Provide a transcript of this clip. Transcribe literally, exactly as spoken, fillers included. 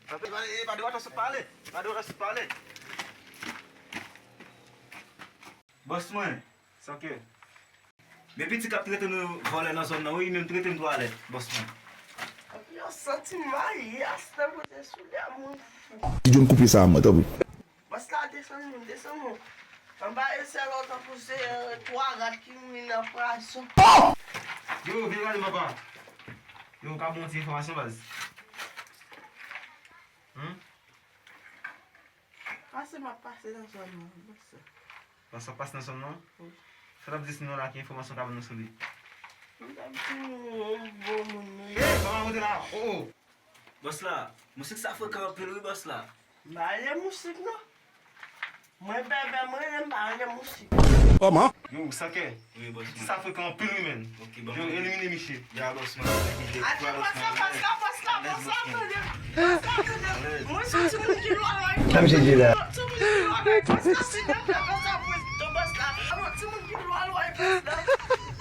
E pa, e pa de wata sot pale. Pa de wata sot pale. Bòs mwen. Sa ke? Men piti k ap trete nou vòlè nan zòn nan, wi, menm trete m twalèt, bòs mwen. Yo santi m mayi, astè pote soulye a, mwen fou. Ti John, koupe sa a mwen, tanpri. Bòs la, desann nou, desann nou. Anba esèl ou tankou se, euh, twa rat ki mouri nan pwason. Yo, vin gade papa. Yo, ka bon ti enfòmasyon, baz. Hmm? Pase m ap pase nan zòn nan, bòs la. Bòs la pase nan zòn nan? Wi. Sa t ap di si nou la, ki enfòmasyon ka ban nou sou li? M t ap di nou yon bon moun nou ye. Ey, pa monte la. Oh, oh. Bòs la, mousik sa frekan anpil wi, bòs la. M pa rele mousik non. Mwen bèbè, mwen rele, m pa rele mousik. Kòman? Yo, sa kè. Wi, bòs mwen. Sa frekan anpil wi, menn. Ok, bon. Yo, elimine misye. Ya, bòs mwen. Ate, bòs la, bòs la, bòs la, bòs la, tande. Bòs la, tande. Mwen se timoun ki lwa lwa. Sa misye di la? Timoun ki lwa lwa, bòs la, silvouplè, bòs la, bòs la. Timoun ki lwa lwa, bòs la.